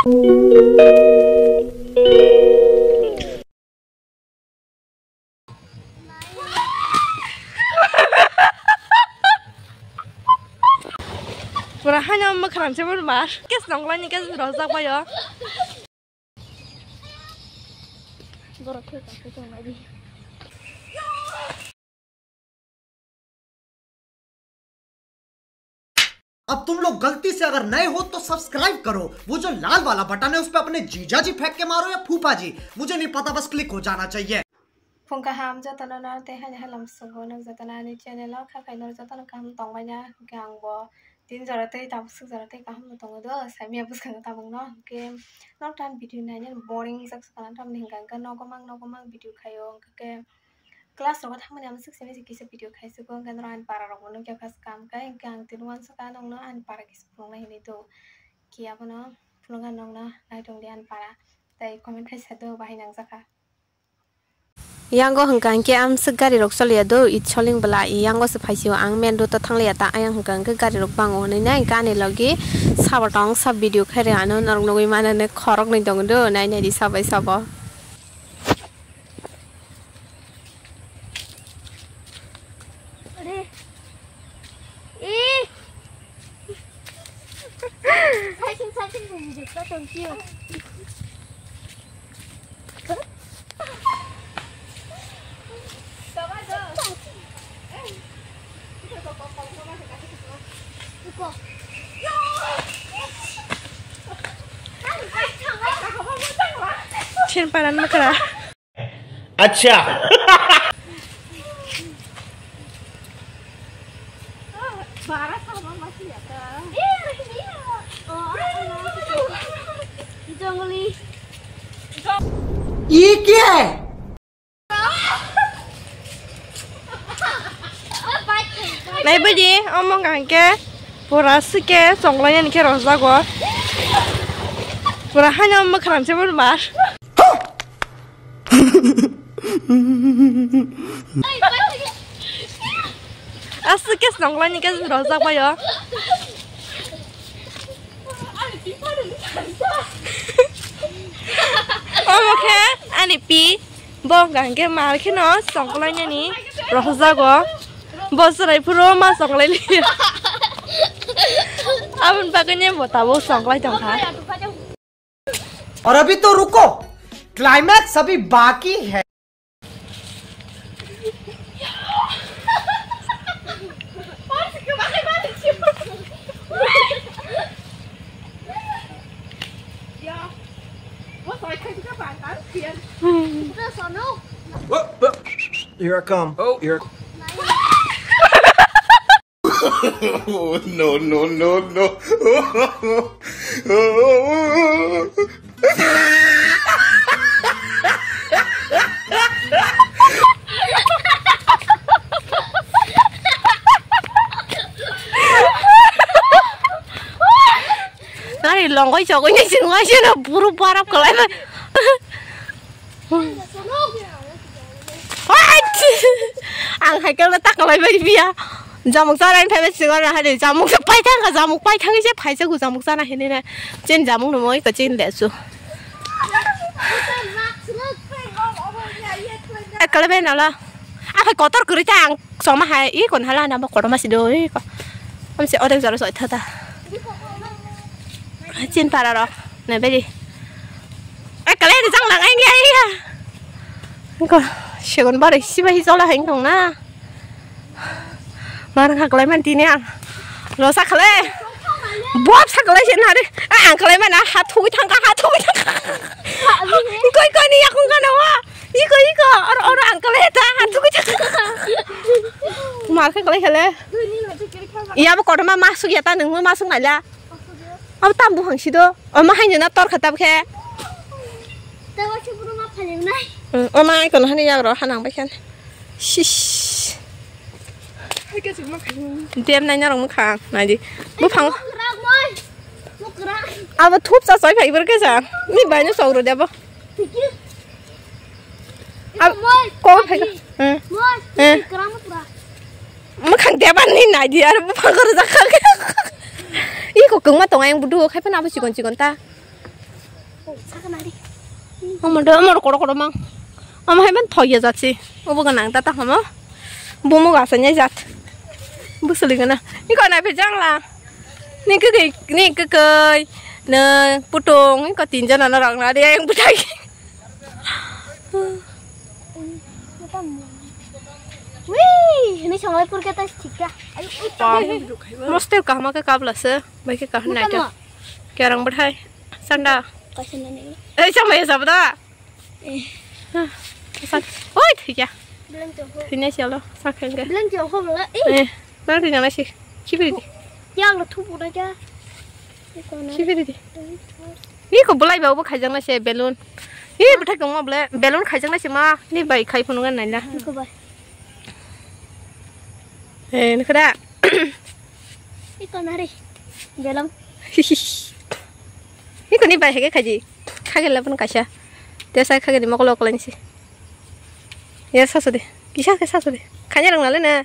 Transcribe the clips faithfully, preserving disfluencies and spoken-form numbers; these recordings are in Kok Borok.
Pura haino mwkhwrang se bwrwi mar. Kes nonglaini kes rojak baio. Borok khe kha khe tongnai di. अब तुम लोग गलती से अगर नए हो तो सब्सक्राइब करो, वो जो लाल वाला बटन है उस पे अपने जीजा जी फेंक के मारो या फूफा जी, मुझे नहीं पता, बस क्लिक हो जाना चाहिए। Phung kaham jotono no tei haini halam sugo nwk jotono ani channel o kha khaino jotono kaham tongbaina hwnkhe ang bo tin jora tei tabuk swk jora tei kaham no tongo do saimanya bwskango tabuk no hwnkhe nok tan video nainani boring jak sakha tamni hwnkha hwnkhe nogo mang nogo mang video khaio hwnkhe class rogo thangmani amo swk simi se kisa video khai sugo hwnkhe norok ani para rok bo nukya kha swkang khe hwnkhe ang tini uansukha nokno ani para kisa phunuknai hinwi do khe abono phunukha nokno naitongdi ani para tei comment khai sado bahai nangjakha. Yango hwnkha hwnkhe amswk gari rok choliya do, it soling bwla, yango se phaisio ang main road o thangliya ta, ayang hwnkha hwnkhe gari rok bango hwnwi nai, hwnkhe ani logi sabo tong sab video khairi ano norok nugwi mano, khoroknwi tongo do, nai nai di sabai sabo. Are. Eh. Saichung, saichung, bumjik ka tongkio. Chin paran makara. Acha. Ye kya hai? Nai bwdi, omo hwnkha hwnkhe pura swkhe chonglainani khe rwjago. Pura haino mwkhwrang se bwrwi mar. Aswk khe chonglaini khe rojak baio. Omo khe ani pi, bo hwnkha hwnkhe mal kheno chonglainani rohorjago. Bo chwrai phuru ma chonglaili. Aboni bagwino bo tabuk chonglai tongkha. और अभी तो रुको, क्लाइमैक्स अभी बाकी है। Here I come. Oh, here. Oh, no, no, no, no. Nari longoi chogoi ni singwai sino buru barap kalai. Ang hai khe ta kalai bai biya. Jamuk chana phai bai singo na hai jamuk se pai thang kha, jamuk pai thang se phai se gu jamuk chana hini na. Chen jamuk no moi ka chen le su. Kalai bai na la. A phai kotor kwrwi ta ang soma hai i kon hala na ba kotor ma si do i ko. Am se odek jora soi tha ta. Chin para rok ne beri. Ai kalai ni jang lang ai ni ai ya. Ko segon bare sibai jola hai tong na. Mar kha kalai man tini ang. Lo sa kalai. Bob sa kalai se na re. A ang kalai man ha thui thang ka ha thui thang ka. Koi koi ni yakung ka na wa. Iko iko oro oro ang kalai ta ha thui thang ka. Mar kha kalai kale. Iya bo kotor ma masuk ya ta nung ma masuk na la. Abo tam buphang si do. Omo haino na tor kha tab khe. Tawa se buru ma phaleng nai. Hmm, o ma ai kono hani yag ro hanang bai khan. Shish. Dem nai norok mwkhang nai di. Buphang. Mokrak moi. Mokrak. Abo thup cha chai phai bor khe sa. Ni bai no sok ro de bo. Thik. Ab-, moi, ko phai ka. Moi, eh. Kwrwngma pura. Mwkhang deban ni nai di, aro buphang kwrwjak kha. Iko kwngma tong ayang budu, khai phano abo chikon chikon ta. Omo do, omo kotor kotor mang. Omo hai man thoye jat si. Obo ganang ta ta homo. Bumo ga sa nyai jat. Busuli gana. Iko na phe jang la. Ni ke ke, ni ke ke. Na putung, iko tin jana na rang na de yang butai. Wih, ini sangai pur kata sika. Ayo, Mostel kahma ke kabla se, bai ke kahna ta. Kerang bethai, sanda. Kaisa nani. Eh, sama ya sabda. Eh. Sak. Oi, thikya. Beleng jokho. Thikya sialo, sak hengge. Beleng jokho bela. Eh. Eh, beleng jana si. Kibiri di. Yang lo thupu na ja. Kibiri di. Ni ko bulai ba obo khaijakna se balloon. Ni bwthai kongma bole balloon khaijakna se ma. Ni bai khai phunuk nai na. Ni ko bai. Eh, ni kada. Iko nari. Belong. Iko ni bai hege khaji. Khagel la pun kaisa. Te sai khagel ni mokolo kolo ni si. Ya sasu de. Kisa ke sasu de. Khanya rang nale na.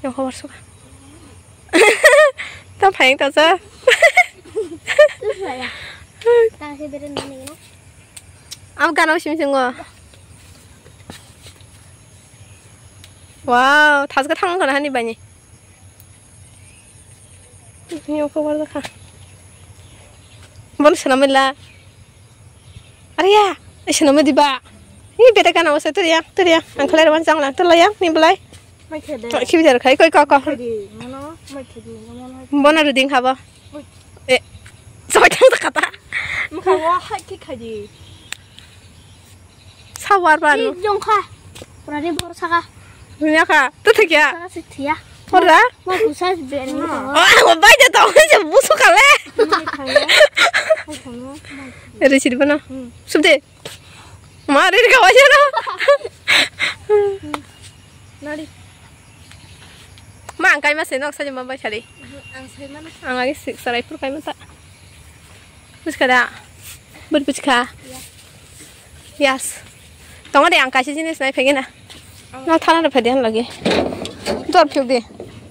Yang khabar suka. Ta phayang ta sa. Terus lah ya. Tang si beren nani no. Am gana sim singo. Wow, thas ga thang kana hani bani. Ni oko bar kha. Bon sana mela. Are ya, ai sana medi ba. Ni beta kana wasa tu ya, tu ya. Ang khalai wan chang lang tu la ya, ni belai. Mai khede. To khibi jar khai koi ko ko. Khadi, mano, mai khadi, mano. Bona ruding haba. Oi. Eh, soy thang ta kata. Mukha wa hai ki khadi. Sawar ba no. Jongkha. Pura ni bor saka. Dunia kha. Tu thik ya. Saka se thia. Pura. Ma kusa ben ni ko. Oh, ang bai de to, je busu kale. Ri sidi bana. Subde. Ma ri ri kawai jana. Nari. Ma ang kai ma se nok sa ma bai sari. Ang sai mana. Ang agi sik sarai pur kai ma ta. Buskha da? Bud buskha? Yes. Tongo de ang kaisa jinis nai phege na. No thana de phede han lage. Dor phiyok de.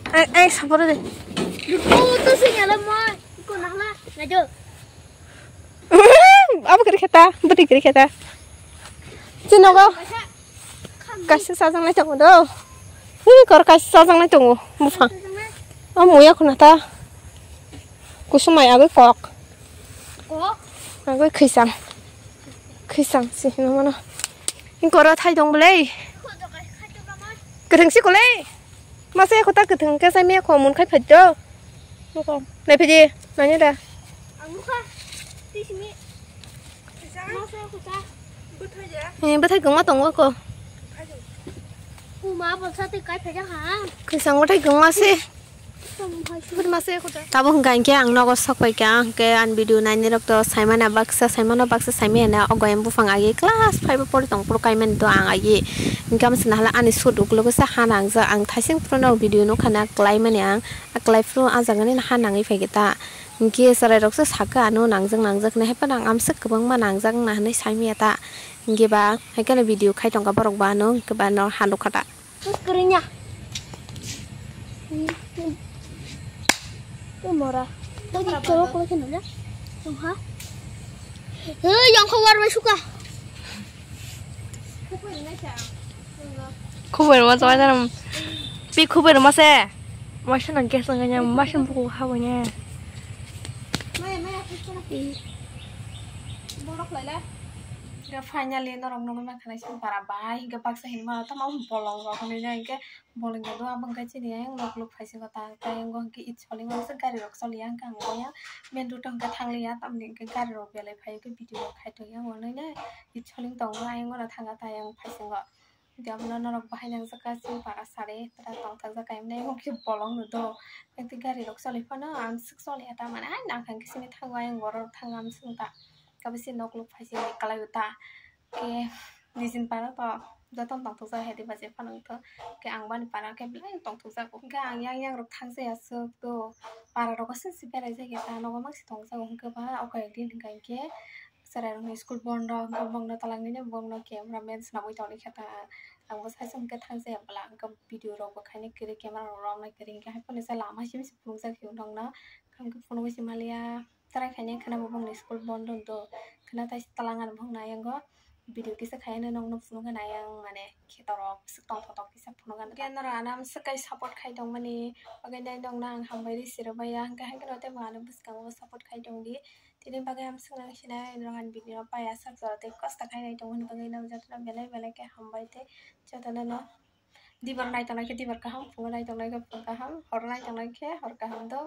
Ai, ai, sapor de. Oh, to sing ala mai. Ko nahla. Ngajo. Abo kiri kheta, budi kiri kheta. Chinogo. Kaisa sajang nai tongo do. Hi kor kaisa sajang nai tongo. Buphang. O muya khuna ta. Kusumai agoi kok. Kok? Agoi khisang. Khisang si hino mano. Ingkoro thai dong belai. Ketheng si kolai. Masa ya kota ketheng ke sai me ko mun khai phai do. Nai phai di. Nanya da. Ang nukha. Tisini. Eh, bwthai kwma tongo ko. Uma bolsa twi kai phaijak ha. Khwsang bwthai kwma se. Bwthai ma se khuda. Tabuk hwnkha hinkhe ang nogo sok paikha, hinkhe ang video nainai rok to saimano baksa, saimano baksa saimaya na, ogo em buphang agi class five o pori tong phuru kaimani to ang agi. Hinkhe amsana hala ani shoot uklogo se ha nangjak, ang thaising phuru no video nukha na kwlaimani ang, a kwlai phuru a jaga nini ha nangwi phaikha ta. Hinkhe chwrai rok se sakha ano nangjak nangjak hinwi, haiphano ang amswk kwbangma nangjak wngna hinwi saimaya ta. Hinkhe ba haikheno video khai tongkha borok ba ano, hinkhe ba ano ha nukha ta. Kwrwngya. Tei mora. Tei choro kolo khe nukya. Tongha. Hei, yang kho warmai suka. Khubui rwma chawai jana. Pi khubui rwma se. Masa nang gas nang kanya, masa buku ha wanya. Finally norok nugwi mankha naising para bai, hinkhe baksa hinwi mano tamo bolong rok hinwi na, hinkhe bolong ya do aboni khe chini ayang nok luk phaisingo ta, tei ayang hinkhe it soling o gari rok choliya, hinkhe ang boya main road o hinkhe thangliya, tamni hinkhe gari rok belai phaio, hinkhe video rok khai tongya, ang nini it soling tongo, ayang bono thanga ta ayang phaisingo. Hinkhe abono norok bahai nangjak kha, chini para sari tongthokjak kha, himnai hwnkhe bolong no do. Tei gari rok choli phano ang swk choliya ta mane, ai nang kha hinkhe simi thango, ayang borok thang ang swng ta. Kabo se nok luk phai se kwlai o ta. Khe nijini para to jotono tongthokjak hai diba je phano wngtho. Khe ang bani para khe belai tongthokjago. Hwnkhe ang yang yang rok thang jaya swk do. Para rogo se se berai jagya ta, nogo mangsi tongjago hwnkhe ba o kayok din hwnkha hinkhe. Chwrairokni school bondo, hwnkhe bongno twlangwi no bongno camera man swnamwi tongwi khe ta. Ang bwsai se hwnkhe thang jaya bwla, hwnkhe video rok bo khainai kwrwi, camera rok romnai kwrwi, hwnkhe hai phano se lama simi se phunukjak phiyok nokno, hwnkhe phunugwi se maliya. Try khainai khwna bo bongni school bondo do. Khwna tai tala ngani bongni ayango video kisa khainai nokno phunukgani ayang mane khetorok swk tongthotok kisa phunukgani. Khe norok ano amswk kai support khai tongmani bagwi nai nokno ang hambai rw sirwbaiya. Hwnkhe hai kheno teibo ano bwskango support khai tongdi. Tini bagwi amswk nang sinai norok ani video no paiya sak jora tei kosto khainai tongmani bagwi nang jotono belai belai khe hambai tei jotono no dibar nai tongnai khe dibar kaham, phungo nai tongnai khe phung kaham, hor nai tongnai khe hor kaham do.